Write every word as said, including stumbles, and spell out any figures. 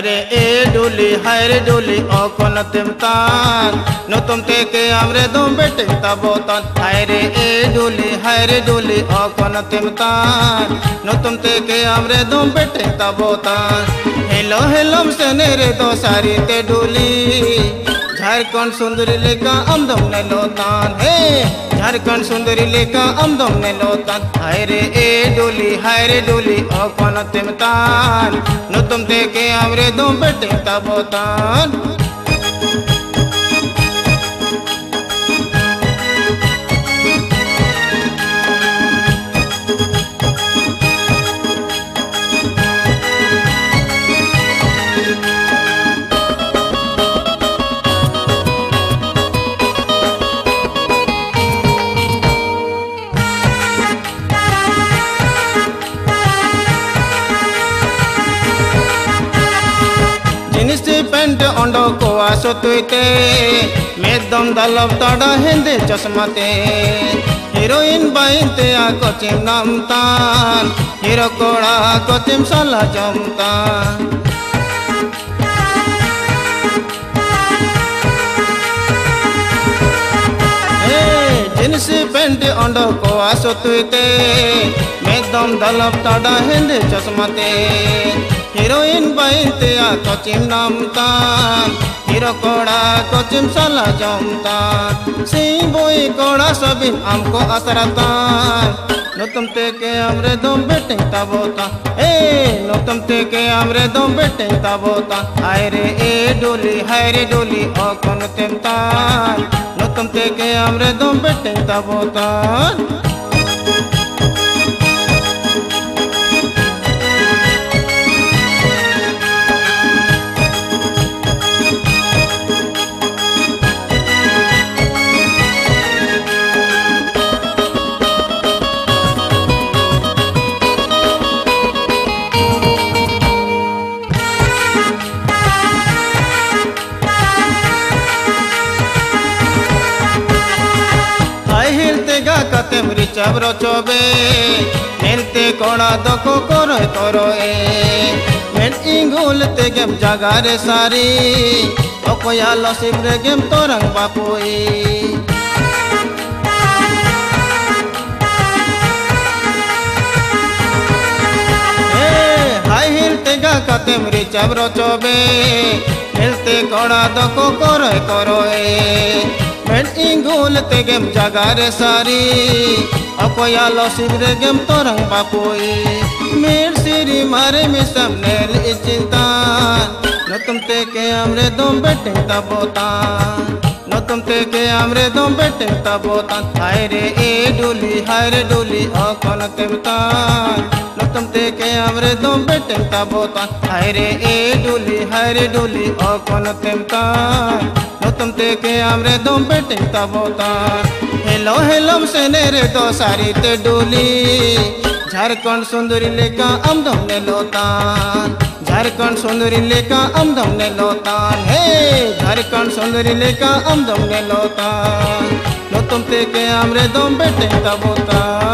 ᱨᱮ ᱮ ᱰᱩᱞᱤ, ᱦᱟᱭ ᱨᱮ ᱰᱩᱞᱤ, ᱚᱠᱚᱱ ᱛᱮᱢ ᱛᱟᱱ᱾ ᱱᱩᱛᱩᱢ ᱛᱮ ᱠᱮᱭᱟᱢ ᱨᱮ ᱫᱚᱢ ᱵᱮᱴᱮᱝ ᱛᱟᱵᱚ ᱛᱟᱱ᱾ ᱦᱟᱭ ᱨᱮ ᱮ ᱰᱩᱞᱤ, ᱦᱟᱭ ᱨᱮ ᱰᱩᱞᱤ, ᱚᱠᱚᱱ ᱛᱮᱢ ᱛᱟᱱ᱾ ᱱᱩᱛᱩᱢ ᱛᱮ ᱠᱮᱭᱟᱢ ᱨᱮ ᱫᱚᱢ ᱵᱮᱴᱮᱝ ᱛᱟᱵᱚ ᱛᱟᱱ᱾ ᱦᱮᱞᱳ ᱦᱮᱞᱳᱢ ᱥᱮᱱᱮ ᱨᱮ ᱫᱚ ᱥᱟᱹᱨᱤ ᱛᱮ ᱰᱩᱞᱤ᱾ ᱡᱷᱟᱲᱠᱷᱚᱸᱰ ᱥᱩᱸᱫᱽᱨᱤ ᱞᱮᱠᱟ ᱟᱢ ᱫᱚᱢ ᱧᱮᱞᱚᱜ ᱛᱟᱱ᱾ ᱦᱮ, ᱡᱷᱟᱲᱠᱷᱚᱸᱰ ᱥᱩᱸᱫᱽᱨᱤ ᱞᱮᱠᱟ ᱟᱢ ᱫᱚᱢ ᱧᱮᱞᱚᱜ ᱛᱟᱱ᱾ ᱦᱟᱭ ᱨᱮ ᱮ ᱰᱩᱞᱤ, ᱦᱟᱭ ᱨᱮ ᱰᱩᱞᱤ, ᱚᱠᱚᱱ ᱛᱮᱢ ᱛᱟᱱ᱾ ᱱᱩᱛᱩᱢ ᱛᱮ ᱠᱮᱭᱟᱢ ᱨᱮ ᱫᱚᱢ ᱵᱮᱴᱮᱝ ᱛᱟᱵᱚ ᱛᱟᱱ᱾ ᱡᱤᱱᱤᱥ ᱯᱮᱱᱴ ᱚᱰᱚᱠᱚᱜᱼᱟ ᱥᱩᱛᱩᱭ ᱛᱮ, ᱢᱮᱫ ᱫᱚᱢ ᱫᱟᱞᱚᱵ ᱛᱟᱲᱟ ᱦᱮᱸᱫᱮ ᱪᱚᱥᱢᱟ ᱛᱮ᱾ ᱦᱤᱨᱳᱭᱤᱱ ᱵᱟᱹᱧ ᱛᱮᱭᱟ ᱠᱚᱪᱤᱢ ᱱᱟᱢ ᱛᱟᱱ, ᱦᱤᱨᱳ ᱠᱚᱲᱟ ᱠᱚᱪᱤᱢ ᱥᱟᱞᱟ ᱡᱚᱢ ᱛᱟᱱ᱾ ᱦᱮ, ᱡᱤᱱᱥᱤ ᱯᱮᱱᱴ ᱚᱰᱚᱠᱚᱜᱼᱟ ᱥᱩᱛᱩᱭ ᱛᱮ, ᱢᱮᱫ ᱫᱚᱢ ᱫᱟᱞᱚᱵ ᱛᱟᱰᱟ ᱦᱮᱸᱫᱮ ᱪᱚᱥᱢᱟ ᱛᱮ᱾ ᱦᱤᱨᱳᱭᱤᱱ ᱵᱟᱹᱧ ᱛᱮᱭᱟ ᱠᱚᱪᱤᱢ ᱱᱟᱢ ᱛᱟᱱ, ᱦᱤᱨᱳ ᱠᱚᱲᱟ ᱠᱚᱪᱤᱢ ᱥᱟᱞᱟ ᱡᱚᱢ ᱛᱟᱱ᱾ ᱥᱤᱝ ᱵᱩᱭ ᱠᱚᱲᱟ ᱥᱚᱵᱤᱱ ᱟᱢ ᱠᱚ ᱟᱥᱨᱟ ᱛᱟᱱ᱾ ᱱᱩᱛᱩᱢ ᱛᱮ ᱠᱮᱭᱟᱢ ᱨᱮ ᱫᱚᱢ ᱵᱮᱴᱮᱝ ᱛᱟᱵᱚ ᱛᱟᱱ᱾ ᱮ, ᱱᱩᱛᱩᱢ ᱛᱮ ᱠᱮᱭᱟᱢ ᱨᱮ ᱫᱚᱢ ᱵᱮᱴᱮᱝ ᱛᱟᱵᱚ ᱛᱟᱱ᱾ ᱦᱟᱭ ᱨᱮ ᱮ ᱰᱩᱞᱤ, ᱦᱟᱭ ᱨᱮ ᱰᱩᱞᱤ, ᱚᱠᱚᱱ ᱛᱮᱢ ᱛᱟᱱ᱾ ᱱᱩᱛᱩᱢ ᱛᱮ ᱠᱮᱭᱟᱢ ᱨᱮ ᱫᱚᱢ ᱵᱮᱴᱮᱝ ᱛᱟᱵᱚ ᱛᱟᱱ᱾ High heel ᱛᱮᱜᱟ ᱠᱟᱛᱮ ᱨᱤᱪᱟᱵ ᱨᱚᱪᱚᱵᱮ, ᱧᱮᱞᱛᱮ ᱠᱚᱲᱟ ᱫᱚᱠᱚ ᱠᱚᱨᱚᱭ ᱠᱚᱨᱚᱭ᱾ ᱢᱮᱫ ᱤᱸᱜᱩᱞ ᱛᱮᱜᱮᱢ ᱡᱟᱜᱟ ᱨᱮ ᱥᱟᱹᱨᱤ, ᱚᱠᱚᱭᱟᱜ ᱞᱚᱥᱤᱢ ᱨᱮᱜᱮᱢ ᱛᱚᱨᱟᱝ ᱵᱟᱯᱩᱭ᱾ ᱦᱮ, high heel ᱛᱮᱜᱟ ᱠᱟᱛᱮᱢ ᱨᱤᱪᱟᱵ ᱨᱚᱪᱚᱵᱮ, ᱧᱮᱞᱛᱮ ᱠᱚᱲᱟ ᱫᱚᱠᱚ ᱠᱚᱨᱚᱭ ᱠᱚᱨᱚᱭ᱾ ᱢᱮᱫ ᱤᱸᱜᱩᱞ ᱛᱮᱜᱮᱢ ᱡᱟᱜᱟ ᱨᱮ ᱥᱟᱹᱨᱤ, ᱚᱠᱚᱭᱟᱜ ᱞᱚᱥᱤᱢ ᱨᱮᱜᱮᱢ ᱛᱚᱨᱟᱝ ᱵᱟᱯᱩᱭ᱾ ᱢᱤᱫ ᱥᱤᱨᱤ ᱢᱟᱨᱮ ᱢᱤᱥᱟᱢ ᱱᱮᱞ ᱤᱪᱤᱱᱛᱟᱱ, ᱱᱚᱛᱩᱢ ᱛᱮ ᱠᱮᱭᱟᱢ ᱨᱮ ᱫᱚᱢ ᱵᱮᱴᱮᱝ ᱛᱟᱵᱚᱛᱟᱱ᱾ ᱱᱚᱛᱩᱢ ᱛᱮ ᱠᱮᱭᱟᱢ ᱨᱮ ᱫᱚᱢ ᱵᱮᱴᱮᱝ ᱛᱟᱵᱚᱛᱟᱱ᱾ ᱦᱟᱭ ᱨᱮ ᱮ ᱰᱩᱞᱤ, ᱦᱟᱭ ᱨᱮ ᱰᱩᱞᱤ, ᱚᱠᱚᱱ ᱛᱮᱢ ᱛᱟᱱ᱾ ᱱᱚᱛᱩᱢ ᱛᱮ ᱠᱮᱭᱟᱢ ᱨᱮ ᱫᱚᱢ ᱵᱮᱴᱮᱝ ᱛᱟᱵᱚᱛᱟᱱ᱾ ᱦᱟᱭ ᱨᱮ ᱮ ᱰᱩᱞᱤ, ᱦᱟᱭ ᱨᱮ ᱰᱩᱞᱤ, ᱚᱠᱚᱱ ᱛᱮᱢ ᱛᱟᱱ᱾ ᱱᱚᱛᱩᱢ ᱛᱮ ᱠᱮᱭᱟᱢ ᱨᱮ ᱫᱚᱢ ᱵᱮᱴᱮᱝ ᱛᱟᱵᱚᱛᱟᱱ᱾ ᱦᱮᱞᱳ ᱦᱮᱞᱳᱢ ᱥᱮᱱᱮ ᱨᱮᱫᱚ ᱥᱟᱹᱨᱤ ᱛᱮ ᱰᱩᱞᱤ, ᱡᱷᱟᱲᱠᱷᱚᱸᱰ ᱥᱩᱸᱫᱚᱨᱤ ᱞᱮᱠᱟ ᱟᱢ ᱫᱚᱢ ᱧᱮᱞᱚᱜ ᱛᱟᱱ᱾ ᱡᱷᱟᱲᱠᱷᱚᱸᱰ ᱥᱩᱸᱫᱚᱨᱤ ᱞᱮᱠᱟ ᱟᱢ ᱫᱚᱢ ᱧᱮᱞᱚᱜ ᱛᱟᱱ᱾ ᱦᱮ, ᱡᱷᱟᱲᱠᱷᱚᱸᱰ ᱥᱩᱸᱫᱚᱨᱤ ᱞᱮᱠᱟ ᱟᱢ ᱫᱚᱢ ᱧᱮᱞᱚᱜ ᱛᱟᱱ᱾ ᱱᱚᱛᱩᱢ ᱛᱮ ᱠᱮᱭᱟᱢ ᱨᱮ ᱫᱚᱢ ᱵᱮᱴᱮᱝ ᱛᱟᱵᱚᱛᱟᱱ᱾